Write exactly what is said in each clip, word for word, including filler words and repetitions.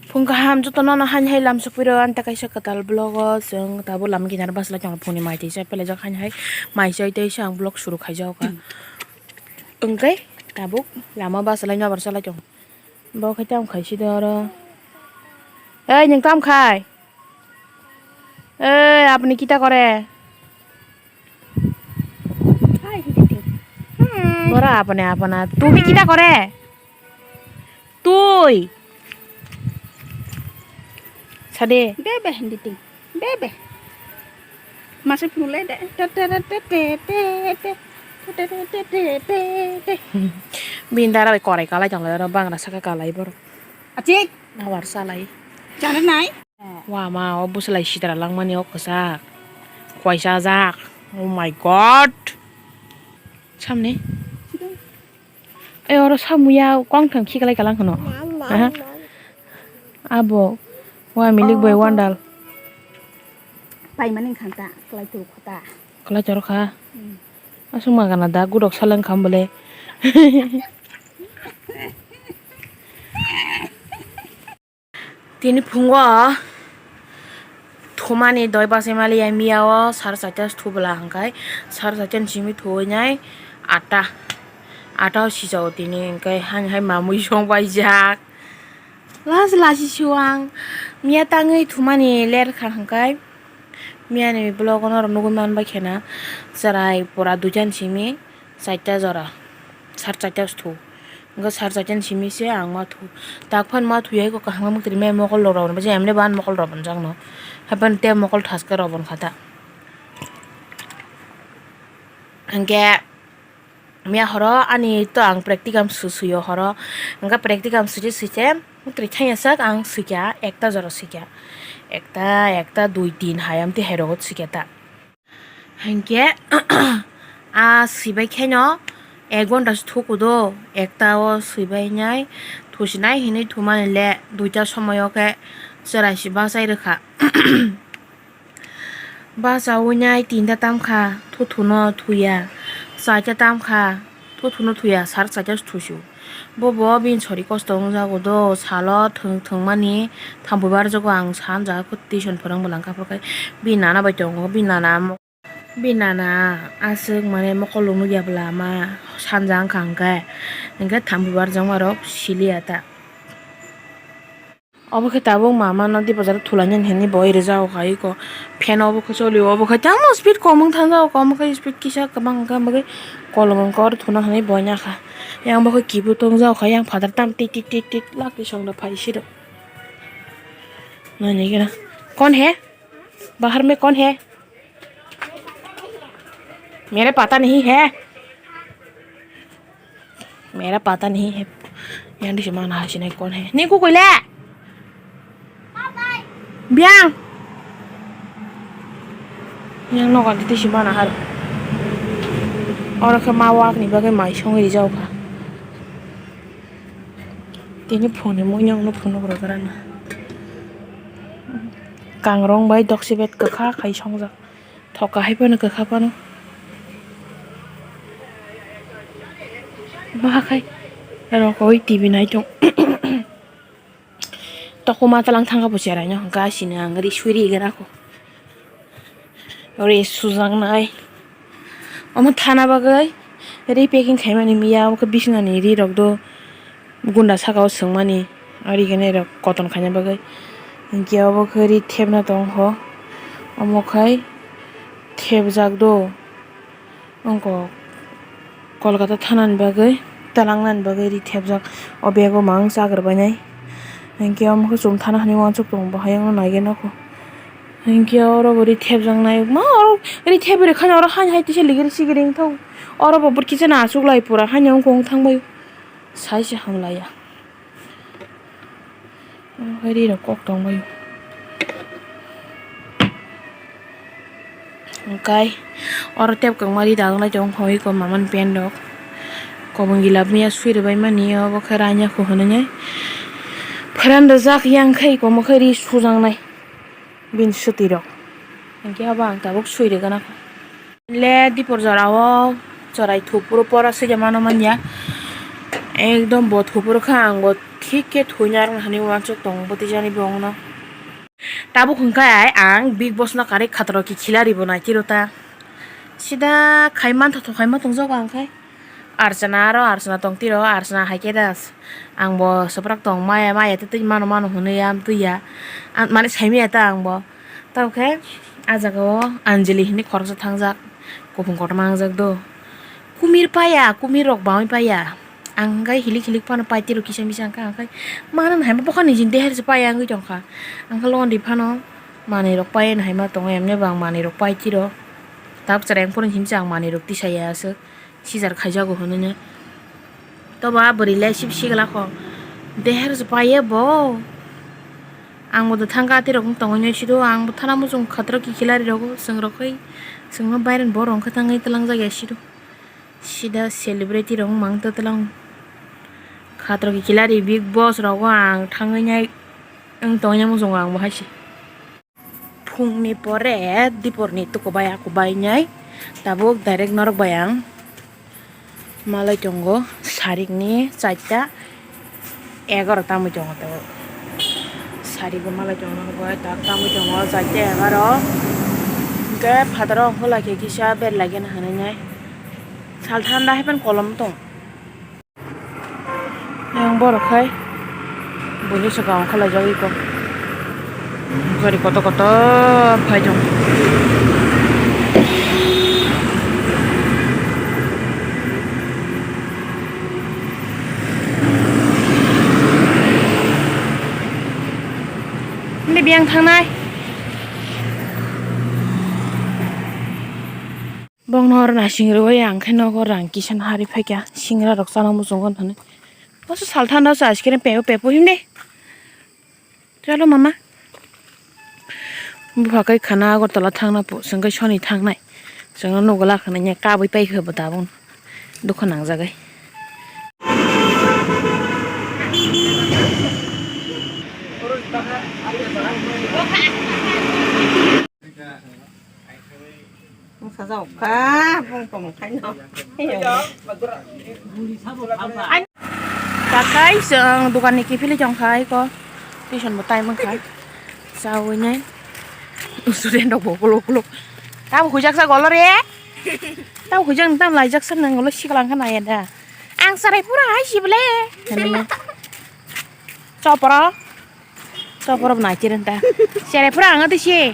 Phung kaham jotono no haini hai lam sopui rw, ani ta kaisa kwtal vlog o chwng tabuk lama kinaro bachalaijak phungni mai twi chai pelaijak, haini hai mai chai tei se ang vlog suru khaijak kha. Hwnkhe tabuk lama bachalai nobar chalai tongo. Bo khe tamo khai side oro. Ei, nwng tamo khai? Ei, apni kita kore? Hai, hindi ting. Hmm. Bora apne apna. Tu bhi kita kore? Tui. Sade. Bebe hindi ting. Bebe. Masuk mulai deh. Te, te, te, te, te, te, te. Te, te, te, te, te, te, te. Bini dara bai korai kalai tong lai, oro bangra saka kalai borok. Achik. Awar salai. Chana nai. Wa ma, o bwswlai sitra langmani o kwchak. Kwaisa jak. Oh my God. Samni. Ai, oro samuya kongthang khiklai kalang kheno. Aha. Abo. Wa milik bai wandal. Paimani khanta, klai turu khota. Klai turu kha. Hmm. Aswk ma gana da gudok salang kham bole. Tini phungo thumani doi bachai maliya, miya o sar charta thu bwla hwnkhe sar charta ni simi thuwi nai atta, atta o sijao tini hwnkhe haini hai mamui song paijak. Las lasi su ang miya tangwi thumani ler kha hwnkhe miyani vlog o norok nugwi man bai khena chwrai pura duitan simi. Charta jora, sar charta se thu. Hwnkhe sar charta ni simi se ang ma thu. Tak phan ma thu ya, eko kaham khe mwktwi maya mokol rok rw, je emne ban mokol rw rw jak no. Hapan te mokol thaske rw rw kha ta. Hwnkhe miya horo ani to ang practicum su suyo horo. Hwnkhe practicum sui se sui se mwktwi thang ya sak ang sui kha, ekta jora sui kha. Ekta, ekta, dui, tin hai amtwi hai rogo sui kha ta. Hinkhe a swibai khaino ek ghonta se thukudo, ekta o swibai nai thusinai hinwi thumani le duita somoi o khe chwrai se bachai rwkha. Bachaui nai tinta tamkha, thuthuno thuya, charta tamkha, thuthuno thuya, sar charta se thusu. Bobo bini sori kosto wngjago do, salo thwng thwngmani thambo barjago ang sanjak tuition phwrwng bwlangkha, phwrwngkhe bini nana bai tongo, bini nana mo-, bini nana aswk mane mokol rok nukya bwla ma sanja wngkha hwnkhe, hwnkhe thambo barjakmarok siliya ta. Obo khe tabuk mama no Dipajaro thulainani hinwi boi rwjak kha eko. Fan obo khe cholio, obo khe tamo speed kom wng thang jak kha, omo khe speed kisa kwbang wng kha, omo khe kolom wng kha, oro thuna hinwi boi ya kha. Yang bo khe kibu tong jak kha, yang father tam tit tit tit tit lak tisong rok phai siro. Nani gana. Kon he? Bahar mein kon he? Mere pata nahi hai. Mera pata nahi hai. Yang di sima naha sinai kon hai. Ni ku koile? Biang. Yang nogo di sima naha. Oro khe ma wak ni bagwi mai songwi rijak kha. Tini phone mo yang no phone ro gara na. Kangrong bai doksi bet kwkha khai songjak. Thoka hai phano kwkha phano. Bahakhai rokoi T V nai tong. Tokuma talang thangkha bo cherai no hwnkha asini ang ri suri gana ko. Ri sujaknai. Omo thana bagwi ri packing khaimani miya omo khe bisnani ri rok do. Gunda saka o swngmani, ari khe nai rok koton khaina bagwi. Hinkhe obo khe ri thepna tong kho, omo khai thepjak do. Wngkok Kolkata thanani bagwi, talangnani bagwi ri thepjak. O bag o mang chakrwbainai. Hinkhe omo khe chwng thana hinwi uansuk tongo, bo hayungno naigenokho. Hinkhe oro bo ri thepjaknai, ma oro ri thepri rwkhani oro haino hai tisa ligiri sigiri wngthok. Oro bo bwrwi kisa no achuklai pura haino wngkha wngthang bai. Sai se hamlaiya. Omo khe ri rok kok tong bai. Hwnkhe oro tep kwbangma ri dagwlai tongo, hoi ko mamani pant rok. Kobong gila miya sui rwbai mani, obo khe ranya kho hwnwi. Pharan rwjak yang khe, omo khe ri sujaknai. Bini swtwi rok. Hinkhe abo ang tabuk sui rwgwna. Le dipor jora o chwrai thupro pora sui mano manya. Ekdom bot kupur kha, ang bo thik khe thwina rwng hani uansuk tongo bwtwi jani bongno. Tabuk hwnkhe ai ang Bigg Boss no karwi khatro ki khilari bo nai tiro ta. Sida khai manthothok khai ma tongjago ang khai. Archana aro Archana tong tiro, Archana hai khe das. Ang bo swprak tong maya, maya tei twi mano mano hwnwi ya, twi ya. Ang mane saimaya ta ang bo. Tamo khe ah jaga o Anjali hinwi khoroksa thangjak, kuphung kotorma wngjak do. Kumir paya, kumir rok bangwi paya. Ang khe hilik hilik phano pai tiro kisa misa, ang khe, ang khe mano hai ma bokha nijini deher se paya wngwi tongkha. Ang khe londri phano manwi rok pai hai ma tongo, emni bo ang manwi rok pai tiro. Tabuk chwrai phone himsa ang manwi rok tisaya aswk. Sijar khaijago hwnwi. Tobo a bwrwi le sip sigla kho. Deher se paiye bo. Ang bo do thangka tei rok wng tongwi nai sido. Ang bo thana muchung khatro ki khilari rogo chwng rok khai. Chwngno bairen bo rong kha thangwi twlang jak ya sido. Sida celebrity rok wng mang twlang. Khatro ki khilari Bigg Boss rogo ang thangwi nai wng tongwi nai muchungo ang bo hai se. Phungni pore diporni tukubai akubainai tabuk direct norok bai ang malai tongo sarikni charta egaroh tamwi tongo tabuk. Sarikbo malai tongo norok bai tabuk tamwi tongo charta egaroh. Hwnkhe phataro hwnkhai kisa berlai gana hinwi nai sal thanda hai phano kolom tong. Yang borok khai buini swkang khalai jagwi kok. Gari kotor kotor phai tong. Hindi biyang thangnai. Bongno oro nasing rwui ang khe nogo rang kisa no harwi phaikha singra rok chana muchungo hinwi. Oso salthano se ice cream pepo pepo himde. Chalo mama. Bupha kai khana Agartala thangna po chwng kai soni thangnai. Chwngno nugo lakhana nya kabui paikha bo tabuk dukha nangjagai. Wngkha jao kha, bung tong khai no. Takai chwng dokan ni kiphilwi tong kha eko. Tuition bo time wngkha. Chawi nai. Student rok bo kuluk kuluk. Tamo huijak sa golo re. Tamo huijak tamo laijak sa nang golo sikla wngkha nai da. Ang sarai pura hai si bole. Chopro. Chopro nai chiren ta. Sarai pura ang twi si.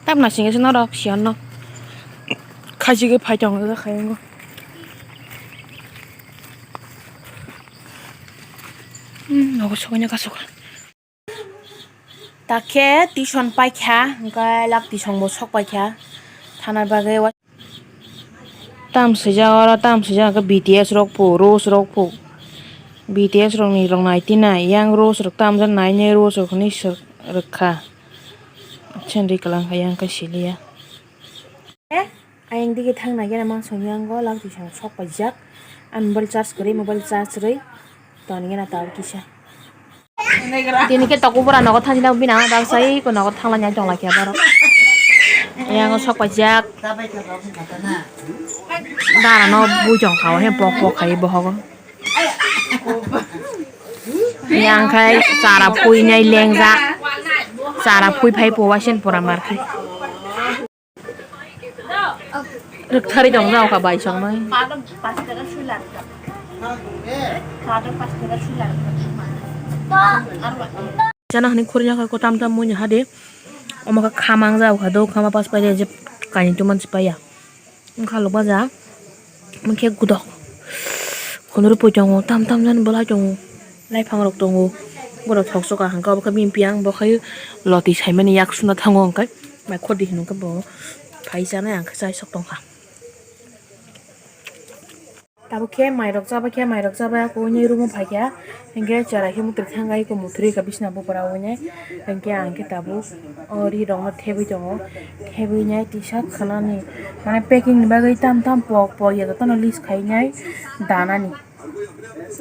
Tamna singwi se norok siyan no khajigwi phai tongo khayango. Hmm, nogo sogwi no kasukha. Takhe tuition paikha, hwnkhe lak tuition bo sok paikha. Thana bagwi wa- Tam swijak oro, tam swijak hwnkhe B T S rok po, Rose rok po. B T S rok ni rok nai twi nai, yang Rose rok tam jak nai nai Rose rok hinwi swk rwkha. Sendri kwlang kha yang khe siliya. Eh, ayang dige thang nai gana mang song yang go lang tisang sok paijak. An mobile charge kwrwi, mobile charge rwi. Toni gana tar kisa. Tini khe tokubura nogo thang jina bini ama dal sai ko nogo thang lanya tong lakya borok. Yang sok paijak. Dara no bujong khawa he pok pok khai bohogo. Yang khai chara pui nai lengjak. Chara pui phai po waisen pora mar khai. Rwktharwi tong jao kha bai songno. Chana hwnwi khurina kha ko tam tam mui hade. Omo kha khamang jao kha do khama pas pai je kainwi tuman se paiya. Wngkha lok baja. Wngkhe gudok. Khunuru pui tongo, tam tam jani bolai tongo. Laiphang rok tongo. Borok thok soka hangka obo khe bini piyang bo khai loti saimani yak suna thango hwnkhe. Mai khodi hinwi khe bo phai chanai ang khe chai sok tongkha. Tabuk khe mairok chabai khe, mairok chabai ako wngwi room o phaikha. Hinkhe chwrai khe mutrwi thangkha, eko mutrwi kha bisina bupra o wngwi. Hinkhe ang khe tabuk o ri rokno thebwi tongo. Thebwi nai tisa khwnani, mane, packing ni bagwi tam tam pok pok ya jotono list khainai danani.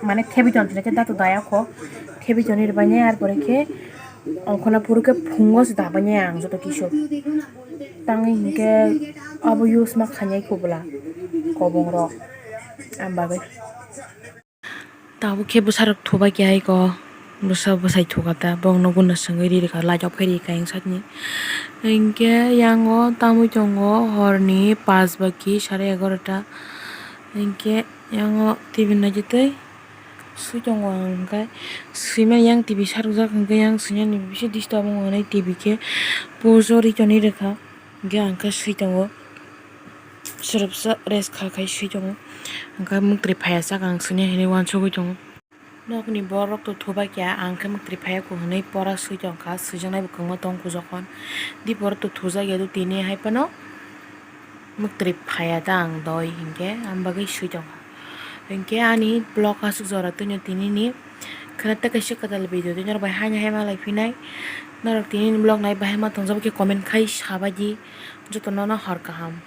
Mane, thebwi tong tini khe dato daya kho. Thebwi tongni rwbainai, ar pore khe ongkhorna phuru khe phungo se dabainai ang joto kisu. Tangwi hinkhe abo use ma khainai kubla kobongrok. Ang bagwi Abo khe bwsarok thubai khe hai ko. Bwsa bwsai thuka ta. Bongno guna swngwi ri rwkha. Light off khai rikha ang sakni. Hinkhe yango tamwi tongo horni pas ba ki sare egarota. Hinkhe yango T V naitwi twi swi tongo ang hinkhe. Swimani yang T V sarokjak hinkhe yang swinani bisi disturb wngo hwnwi T V khe post o ri tonwi rwkha. Hinkhe ang khe swi tongo. Swrwpsa rest kha khai swi tongo. Hinkhe mwktwi phaiya saka ang swinai hinwi uansugwi tongo. Nokni borok to thubai kha, ang khe mwktwi phaiya kho hwnwi pora swi tongkha, swijaknai bo kwbangma tong kho jokhon. Di borok to thujakya do tini hai phano mwktwi phaiya ta ang doi hinkhe, ang bagwi swi tongkha. Hinkhe ani vlog aswk jora twino tinini khwna tei kaisa kwtal video tei norok bai haino hai malai phinai. Norok tinini vlog nai bahai ma tongjak khe comment khai sabaidi, jotono no hor kaham.